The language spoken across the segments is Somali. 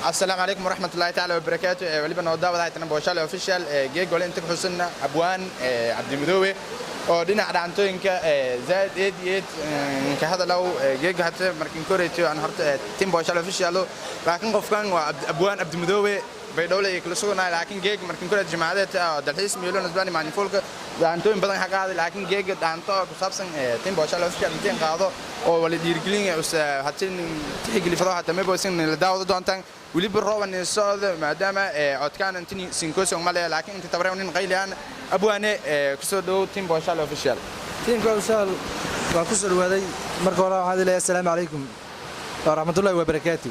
Asalaamu calaykum waraxmatullaahi tacaala wabarakaatu. Weliba noo daawadahay tana Booshaale Official. Geeg wale inta ku xusanna Abwaan Cabdimidoobe oo dhinaca dhacantooyinka zaad eed iyo eed ka hadalow. Geega hate markin koreytiyo aan horta team Booshaale Official, laakiin qofkan waa Abwaan Cabdimidoobe Baydhowle iyo kala suganaay, laakiin geeg markin koreyt jimaadeed dalxiis meelo nasbani maalinfuulka dhacantooyin badan xa qaaday, laakiin geega dhacanto ku saabsan team Booshaale Official inteen qaado oo wala dhiirigelin hatin tixgelifado hata mebosin la daawado doontaan. Weliba rooban socda maadaama codkaan intin sinkoosong male, laakiin inta tabareen nin qayliyan. Abwaane, kusoo dhow team Booshaale Official. Tiimka Official waan ku soo dhawaaday. Marka hore waxaan leeyahay assalaamu calaykum waraxmatullaahi wabarakaatu.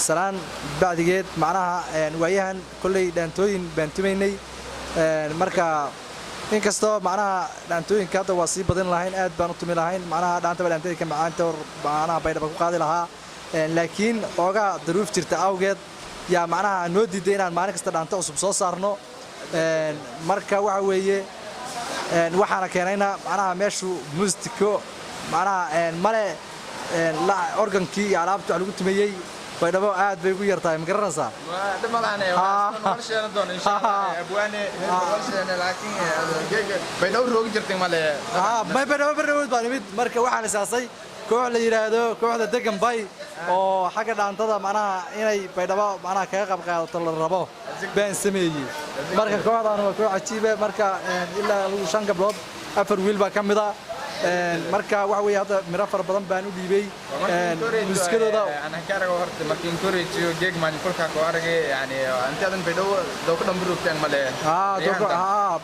Salaan bacdigeed, macnaha waayahan kolley dhaantooyin baan tumaynay. Marka inkastoo macnaha dhaantooyinka hadda waa sii badin lahayn, aad baan u tumi lahayn, macnaha dhaantaba dhaantada ka macaanta macnaha Baydhaba ku qaadi lahaa, laakiin xoogaa daruuf jirta awgeed yaa macnaha noo diiday inaan maalin kasta dhaanto cusub soo saarno. Marka waxa weeye waxaana keenayna macnaha meeshu muusiko macnaha male, organkii iyo alaabta wax lagu tumayey Baydhabo aad bay ugu yartahay, ma garanaysaa? Baydhabo bardhawood baa nimid. Marka waxaan isaasay koox la yidhaahdo kooxda Degan Bay oo xagga dhaantada macnaha inay Baydhabo macnaha kaga qayb qaadato la rabo baan sameeyey. Marka kooxdan waa koox cajiibe. Marka ilaa shan gabdhood, afar wiil baa ka mid a. Marka waxa weeye hadda miro fara badan baan u dhiibay muusikadooda.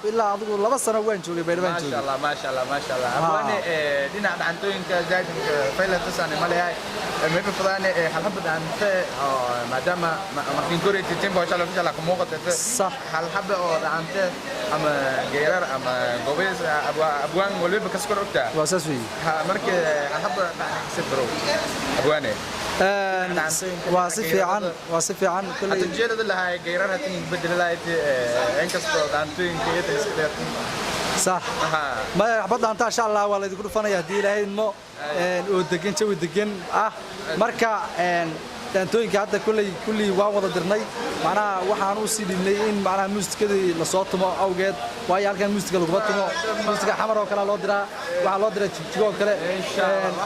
Ilaa adigu 2 sano waan joogay Baydhabo baan joogay. Maasha Allah, maasha Allah. Abwaane, dhinaca dhacantooyinka zaadinka faylatasane malehay mayba fadaane halhaba dhacante oo maadaama markin koreyti team Booshaale Official ka muuqata. Sax. Halhaba oo dhacante ama geerar ama gobeys, abwaan waliba kas kor ogtaa. Waa saas weeye. Marka halhaba dhacante bro, abwaane. Waa si fiican, waa si fiican. Kulley hada jeelada lahay geerar hatin bedeli lahayd, inkastoo dhacantooyinka iyada iska dheertin. Sax. Maya, xabad dhaanta insha Allah waa laydinku dhufanaya haddii Ilaahay idmo, oo degan, jawi degan ah. Marka dhaantooyinka hadda kulley kullii waan wada dirnay, macnaha waxaan u sii dhibnay in macnaha muusikadii lasoo tumo awgeed, waayo halkan muusika laguma tumo. Muusika Xamar oo kale loo diraa, waxaa loo diraa Jigjigo oo kale,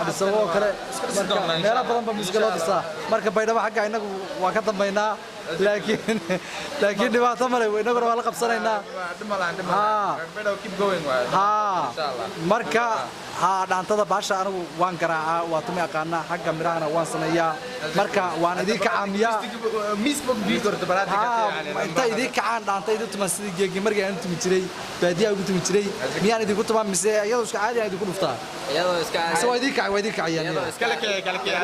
Addis Ababa oo kale, marka meelo badan ba muusika loo dirsaa. Marka Baydhabo xagga innagu waa ka dambaynaa, laakiin dhibaato male, innaguna waa la qabsanaynaa. Marka ha dhaantada baasha anigu waan garaacaa, waa tumi aqaanaa, xagga midhahana waan sameeyaa. Marka waan idin kacaamiyaa inta idin kacaan dhaanta idin tuman sidii geegi markii aan tumi jiray baadiyaha ugu tumi jiray. Miyaan idinku tumaa mise iyadoo iska caadi aan idinku dhuftaa? Mise waa idin kacay, waa idin kacayaan,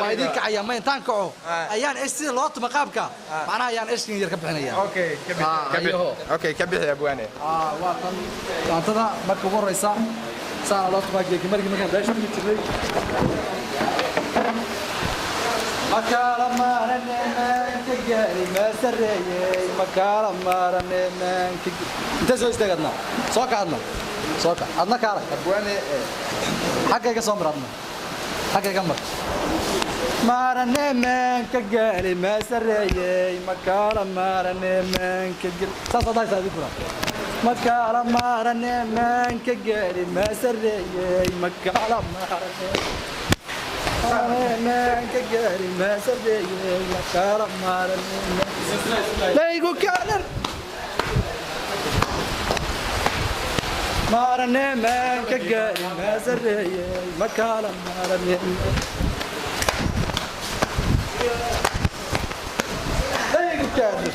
waa idin kacaya. Ma intaan kaco ayaan esh sida loo tuma qaabka macnaha ayaan eshkin yar ka bixinaya. Okay, ka bixi, abwaane. Waa tan dhaantada. Marka ugu horeysa saana loo tumaa geegi markii markaan beesha tumi jirnay. Makala maarane maanka gaari ma sarreeyey, makala maarane maanka. Intee soo istaag adna, soo kac adna, soo kac adna, kaalay. Abwaane. Xaggayga soo mar adna, xaggayga mar. Maarane maanka gaari ma sarreeyey, makala maarane maanka gaari. Saas aad haysaa idinkuna. Makala maarane maanka gaari ma sarreeyey, makala maarane maanka gaari ma sarreeyey, makala maarane laygu kaalar maarane maanka gaari ma sarreeyey, makala maarane laygu kaalar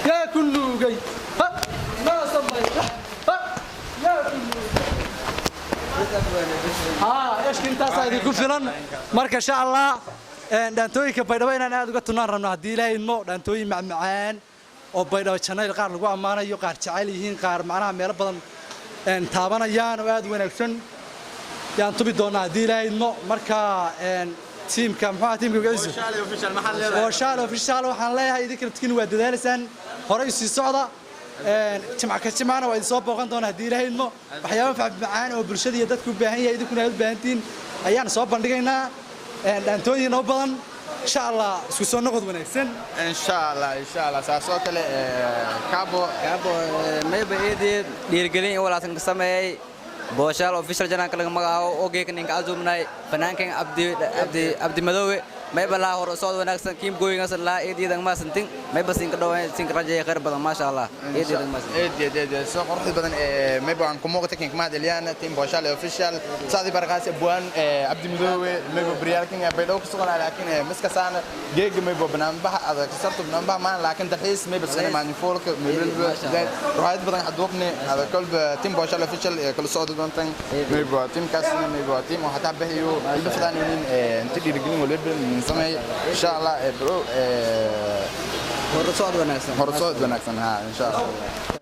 yaa ku nuugay maa samay yaa ku nuugay. Eshkintaasaa idinku filan. Marka insha Allah dhaantooyinka Baydhabo inaan aad uga tunaan rabno haddii Ilaahay idmo, dhaantooyin macmacaan oo Baydhabo janayl qaar lagu ammaanayo, qaar jecel yihiin, qaar macnaha meelo badan taabanayaan oo aad u wanaagsan yaan tubi doonaa haddii Ilaahay idmo. Marka tiimka muxuu ahaa, tiimka magaciisu Booshaale Official, waxaan leeyahay idinka laftigiina waa dadaalaysaan, horay sii socda. Jimca ka jimcana waa idin soo booqan doonaa haddii Ilaahay idmo. Waxyaaba macmacaan oo bulshada iyo dadku u baahan yahay idinkuna aad u baahantihiin. Ayaan soo bandhigaynaa dhaantooyin oo badan, insha Allah. Isku soo noqod wanaagsan. Insha Allah, insha Allah. Saas oo kale, Cabo. Cabo mayba eedeed dhiirigelin in walaasan ka sameeyay Booshaal Official janaanka laga magacaabo oo geeka ninka azuumnay fanaankan Abdi Abdi Abdi Madoowe. Mayba laa hor socod wanaagsan, kiim gooyingaas laa eedeedan maasantin. Mayba siinka dhawaan, siinka rajeeya khayr badan, maasha Allah, eedeedan maasan. Eed eed eed soo quruxda badan ee mayba aan ku muuqata kinka mahad celiyaan team Booshaal Official saadi barqaas abwaan Abdi Madoowe. Mayba baryaalkan baydhow ku sugan, laakiin miska saana geega mayba banaanbaxa adag sartu banaanbaxa maan, laakiin dalxiis mayba sana maalin foolka mayba ruwaayad badan xaduubni adag kolba. Team Booshaal Official kala socdo doontan. Mayba teamkaasna mayba team oo hataa bixiyo ilba fadaan in inta dhiirigelin waliba sameey, insha Allah, bro. Hor socod wanaagsan. Hor socod wanaagsan, ha, insha Allah.